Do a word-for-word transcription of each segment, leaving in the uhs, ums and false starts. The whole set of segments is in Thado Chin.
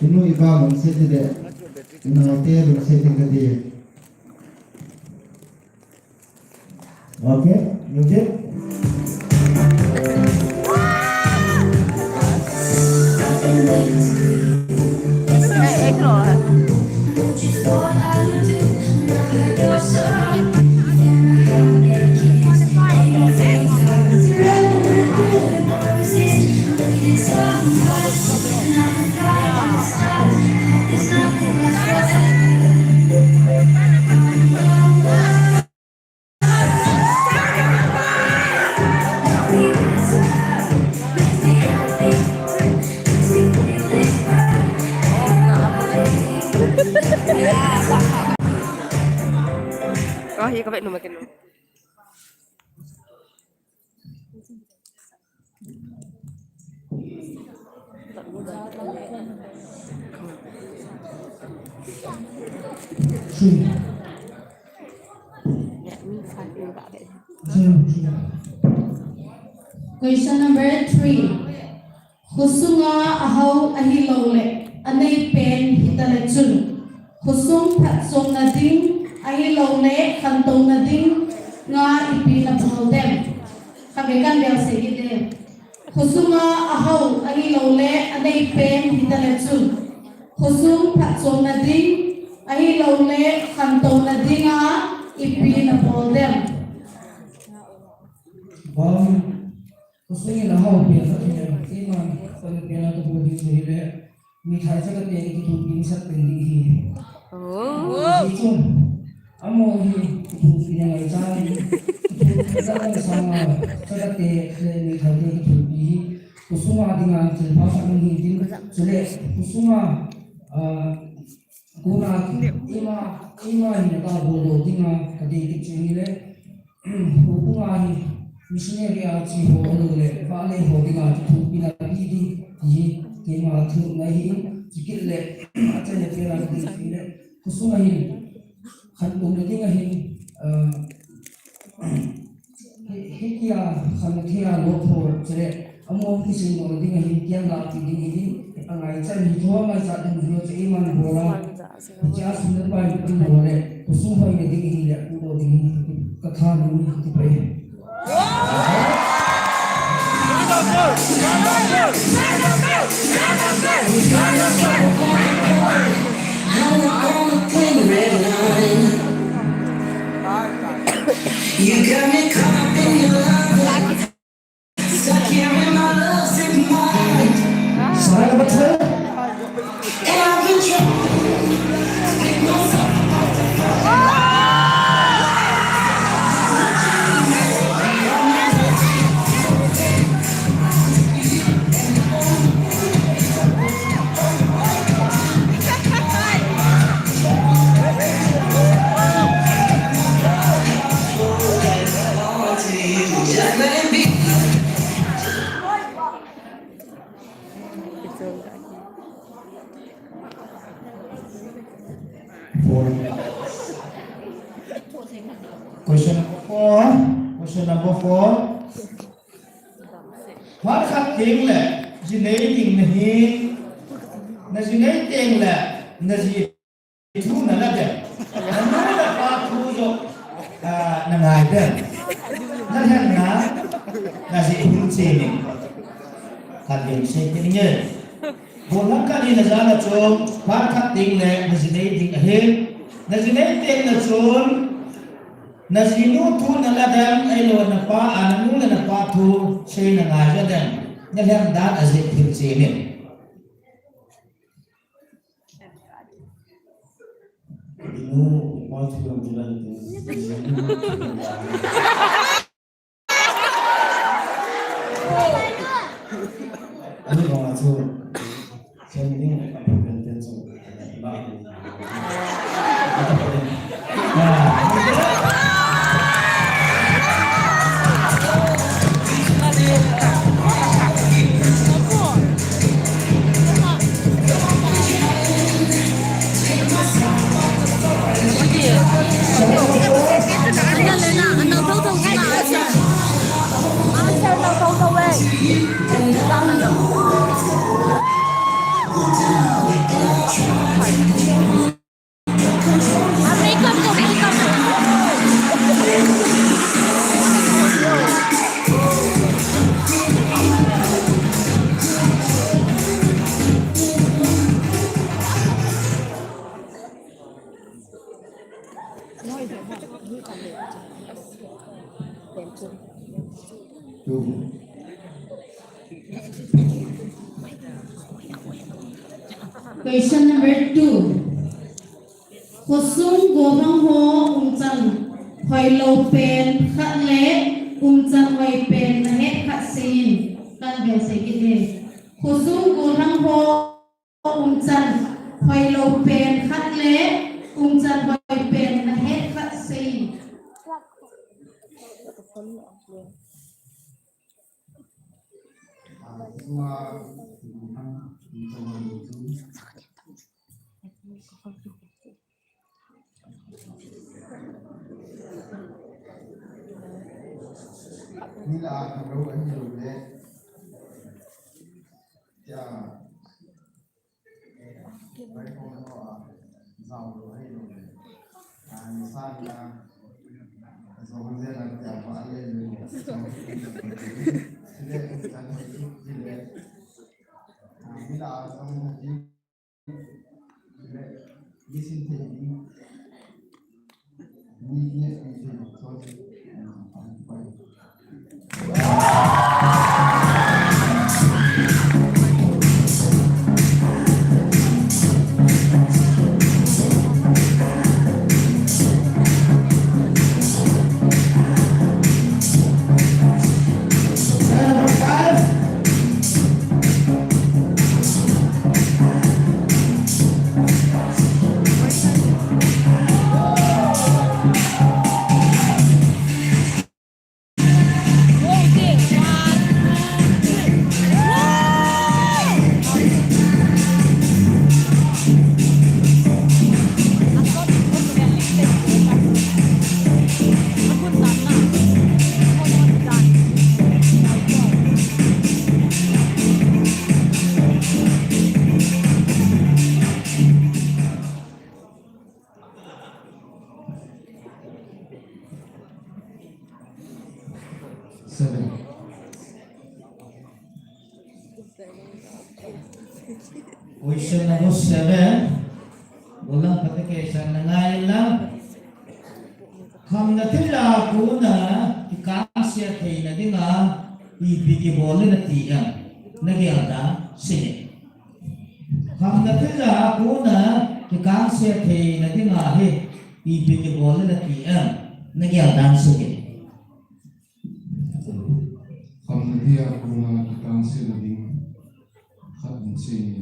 Inu ipa lungset ding le, inaote lungset ding kati. Okay, music. Oh, iya, ka bai nu makin. Question number three. Khosunga ahao ahilouleh aneipen hitale chun, khosung phatchomna ding ahilouleh khantouna dinga ipi nabol dem? Khatvei kan velsei hite. Khosunga ahao ahilouleh aneipen hitale chun, khosung phatchomna ding ahilouleh khantouna dinga ipi nabol dem? Vang, khosung in ahao pen khat hi, keiman panpi pena kabol ding chu hile, mithai chakate kithopi masat pen ding ahi. Oh. Hichu, amaho hi kithopi na ngaichat in, kithopi na ngaichat in, chakate le mithai te kithopi hi khosunga dinga thilpha khat ahi ding, chule khosunga, ah, kona ima, ima hina kabol lou dinga kadei kit chu hile, houbunga hi missionary a che ho ahilouleh vahle ho dinga kithopina pe ding ti hi keima thumna ahin, chukit le achaina pena kadei chu hile, khosunga hin khantouna dinga hin, ah, Hi, hitia khanthei a lopho chule, among kisei nom ding ahin, kiang lah pi ding ahin, angaichat hi, thua ngaichat ding ahin, chu iman bola. Hitia sum le pai in bol le, khosung hoina ding ahin le, pu lo ding ahin, ka tha nung ahin, ka ti pai. You got me caught up in your love. Stuck here in my love sick mind. Side of a tail. And I've been trying to pick myself up off the floor. Four. Question number four. Question number four. Phat khat teng le, ji nei ding nahi, na ji nei teng le, na ji thu na la dem. Na nu na pa thu joh, ah, na ngai dem. Na lhen na, na ji hin che ni. Khat ding sei kit inge. Bol lang khat ni na ja na chun, phat khat teng le, na ji nei ding ahi. Na ji nei teng na chun, na ji nu thu na la dem, ahilou na pa, a na nu le na pa thu, sei na ngai ja dem. Na lhen dan a ji hin che ni. Inu, ipa thu lam chu lan tin. Ani bang a chu, sending a pen pen chu, la. Question number two. Khosung gollhang ho umchan hoilou pen khat le umchan hoi pen nahet khat seiyin. Kahin vel sei kit e. Khosung gollhang ho umchan hoilou pen khat le umchan hoi pen nahet khat seiyin. Seven. Question number seven. Gollhang pate ke san na ngai la. Khamna thilha kona kikangse theina dinga ipi kibol le nati em? Nagel dan sei. Khamna thilha kona kikangse theina dinga hi ipi kibol le nati em? Nagel dan sei. Khamna thilha kona kikangse na ding khat in sei ni.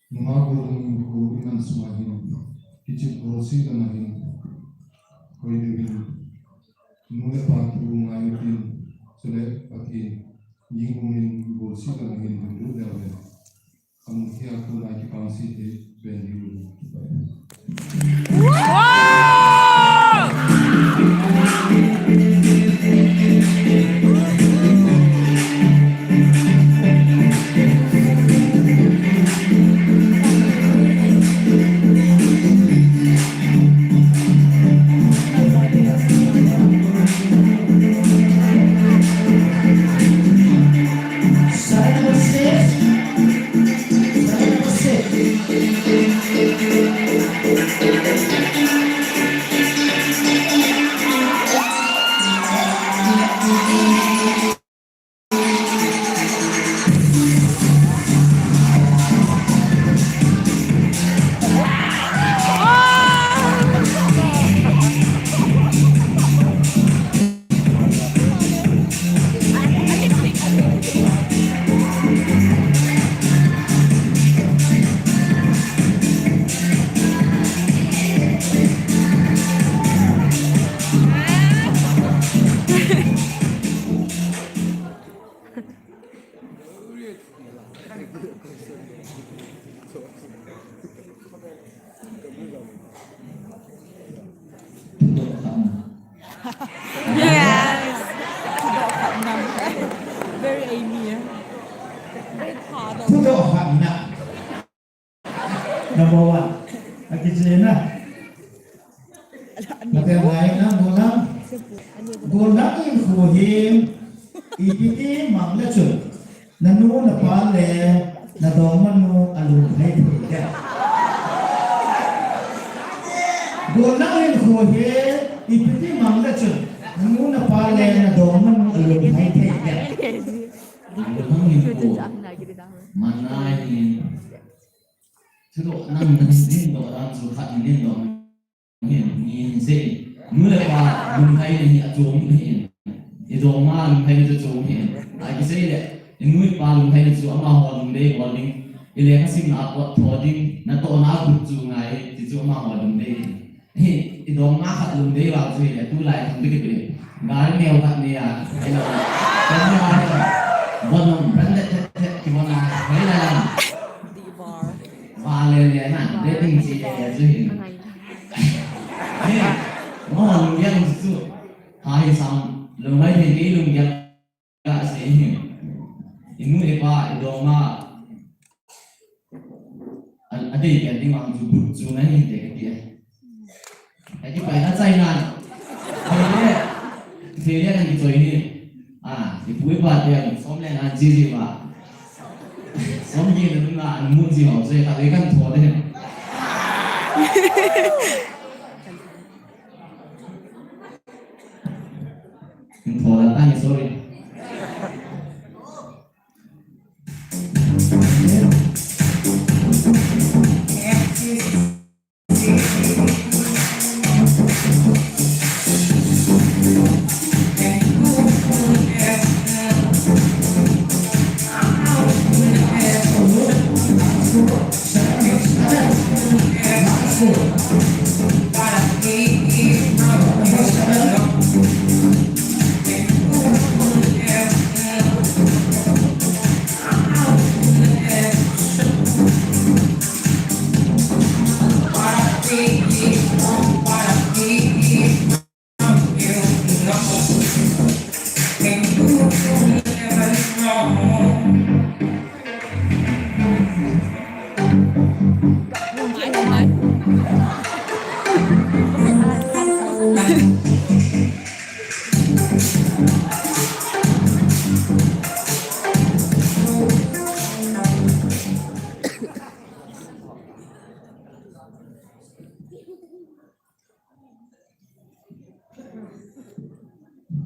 Nungah gollhang in kho iman sunga hin, kichep bolse dan ahin, hoi deuhin, nu le pa thu ngai utin, chule Pathen ging umin bolse dan ahin, hoi deuhin. Khamna thilha kona kikangse thei pen diu. Yes. Very Amy. Very Pado. Number one. Akichena. Nate lai na gollhang. Gollhang in kho hin ipi ti mang le chun. Nanu, napa le nadongmanu alung hai thei dia. Gollhang in kho hi ipi ti mang le chun, nanu, napa Lena dong man alung hai thei ya. Alung hin ko. Manai hin. Chuto nang nang din do ram chu khat din do. Hin, hin sei. Nu le pa lunglhaina hi achom ahi. I dongma lunglhaina chu chom ahi. Akisei le, i nu i pa lunglhaina chu amaho lungdei bol ding. I lekha simna a pot tho ding, natohna a kut chu ngai, ti chu amaho lungdei. Hi, i dongma khat lungdei vang chu hile, tulai thum ding kiti. Gari neo khat nei a, hello. Kani a, bon nom, branded, het, het, kibon a, hoi la la. Vale le na, dating chi le le chu hi. He, mo lungdei chu. Hai sam, lunglhai thei kei lungdei ka sei hi. I nu i pa i dongma. A, adei pen ding vang chu but chu na hi te ka ti. Aki pai na chai na. Thei le, thei le na ki choi hi. A, i pu i pa te som le na ji ji va. Som ye na na mun ji va, so ka le kan tho de. Tho la ta ni, sorry.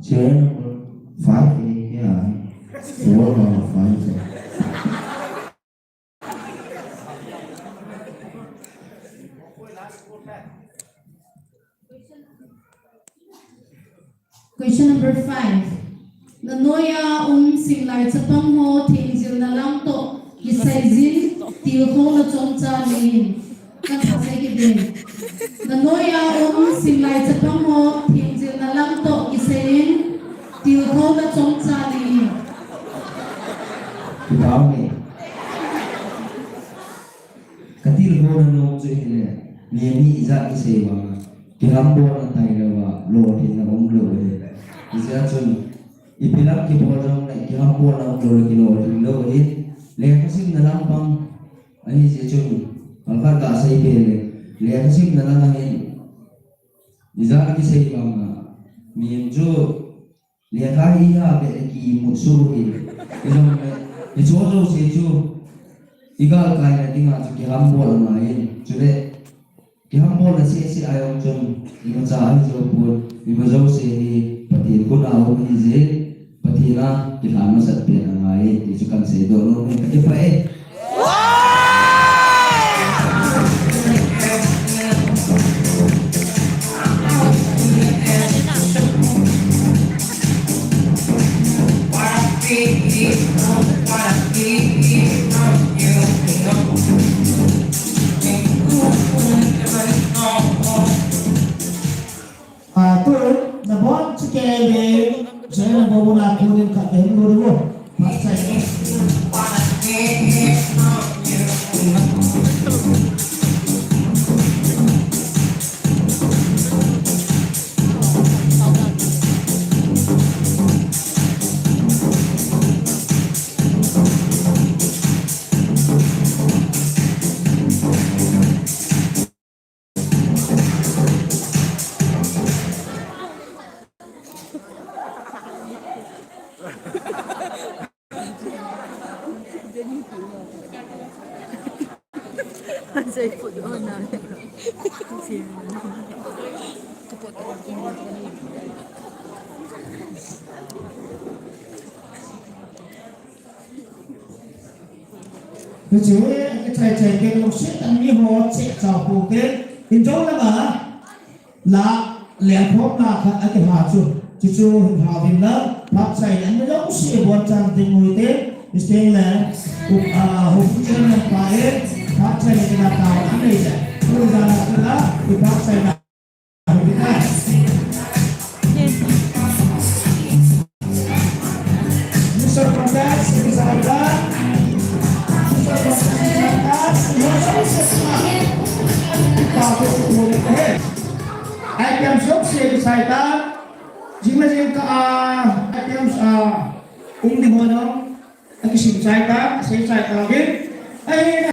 Chair number five A, yeah. Four number five. Question number five. Na noiya um simlai chapang ho thengjilna lam toh kiseijin tilkhouna chomcha neiyin. Kathasei kit ding. Na noiya um simlai chapang ho thengjilna lam toh kiseijin tilkhouna chomcha neiyin. Kipah e. Katilkhouna nom chu hile, mi, mi ijat kisei vanga kihambolna tailou a lolhinna umlou ahi. Hijeh chun, ipi lam kibol jongle kihambolna umlou le kilolhin lou ahi. Lekha simna lampang ahi jeh chun, phalkhat gasei peh le, lekha simna lam ahin, ijat kisei vanga, mi chu lekha hi ha be le kimu su hi. Ijongle, icho jouse chu igalkaina dinga chu kihambol angaiyin. Chule, kihambolna sese a jong chun imacha ahi jou pon, ima jouse hi Pathen khut a um ahi jeh in, Pathen a kilhan masat pen angaiye ti chu kahin seidoh nom e, kakipah e. Ah, tu, nabon chikei le, jena bobu na kunin ka em luru. Pasai. Hiche, kichai chai kei lungset tah in miho cheh chau poute. Injo langa la lengkhom la khat akihah chu. Chuchu hin hah uvin lang, phat chaina ana jong si bonchan ding u hite. Stage le, u, a, Home Chairman pa e, phat chaina kila tao anei le. Pu jana kila, phat chaina. Items jouse kisai ta, jing le jingkah a, items a, um ding ho jong akisim chai ta, asei chai tauvin. Ahi,